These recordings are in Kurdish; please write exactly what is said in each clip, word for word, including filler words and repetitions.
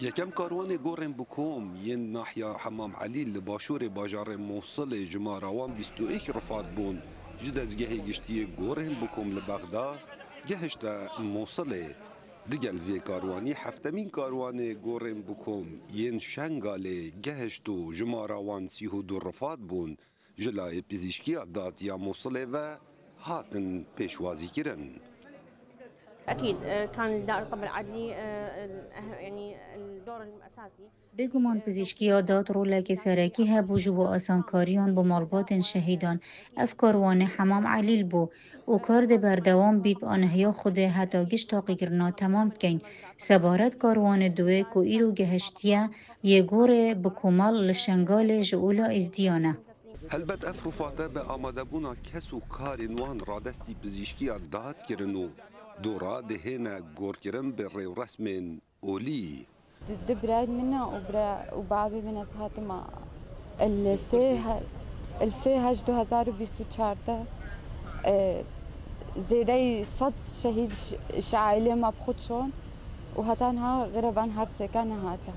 Yekem karwanê gorên bi kom yên nahiya Hemam Elî li başûrê bajarê Mosilê jimara wan bîst û yek rifat bûn. Ji dezgehê giştî yê gorên bi kom li Bexda gehişte Mosilê. Digel vê karwanî heftemîn karwanê gorên bi kom yên Şengalê gehişt û jimara wan sî û du rifat bûn. Ji layê pizîşkiya dad ya Mosilê ve hatin pêşwazîkirin. أكيد آه، كان دار الطب العدلي آه، الأه- يعني الدور الأساسي. Bêguman pizîşkiya dad roleke serekî hebû ji bo asankariyan bo malbatên şehîdan. Ev karwanê Hemam Elîl bû û kar dê berdewam bî bi anihiya Xwedê heta giş taqîkirina temam bikeyn. Sebaret karwanê duwê ku îro gehiştiye yê gorê bi komal li Şengalê ji ola Êzdiyan e. Helbet ev rûfate bi amadebûna kes û karên wan radestî pizîşkiya dad kirin û dora dihêne gorkirin bi rêwresmên olî. Di du birayên min e û bira û bavê min ez hatime. Li sê he- li sê heşt du hezar û bîst û çar de, e, zêdeyî sed şehîd ji- ji aîlê me bi xwe çon û heta niha grevan her sêka nehate.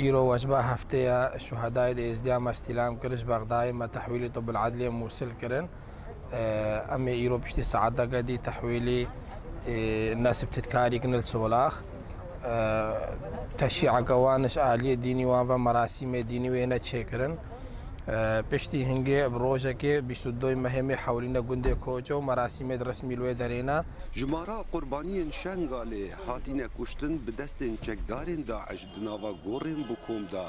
Îro wecba heftêya şuhedayê di Êzdiya me stîlam kir, ji Bexdayê me tehwîlî Tibbil Edliyê Mûsil kirin. Em ê îro piştî saeteke dî tehwîlî nesb titkarî kin li Solax. Teşî'eke wan ji aliyê dînî wan ve merasîmê dînî wê ne çêkirin. Piştî hingê bi rojekê bîst û doyê mehê mê hewlîne gundê Koço û merasîmê di resmî li wê derê ne. Jimara qurbaniyên Şengalê hatîne kuştin bi destên çekdarên DAIŞ di nava gorên bi kom de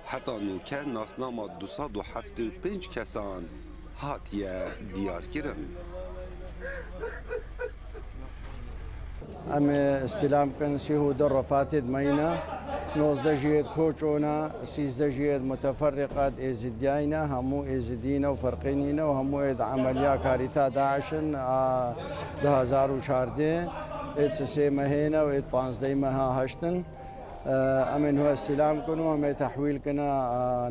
heta nûke nasnama du sed û heftê û pênc kesan hatiye diyarkirin. Em ê îstîlam bikin sîh û du refatê di me yî ne, nozdeh jî yê di Koço ne, sîzdeh jî yê di muteferrîqa di Êzidiyayî ne, hemû Êzidî ne û ferqî nîne û hemû yê di emeliya karîta DAIŞ in a du hezar û çardeh, ê di sisê mehê ne û ê di panzdehê meha heşt in. Em ê niha îstîlam bikin û em ê tehwîl kine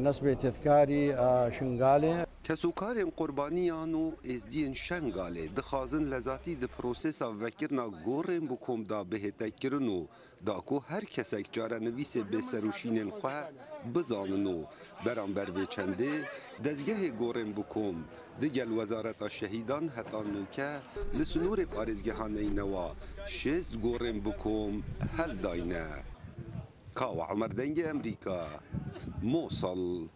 nesbê tedkarî a Şingalê. Kesûkarên qurbaniyan û êzdiyên Şengalê dixwazin lezatî di prosesa vekirina gorên bi kom de bihête kirin û da ku her kesek çarenivîsê bê serûşînên xwe bizanin û beramber vê çendê dezgehê gorên bi kom digel Wezareta Şehîdan heta nûke li sinûrê parêzgeha neynewa şêst gorên bi kom heldayne. Kawa Emer Dengê Emerîka, Mosel.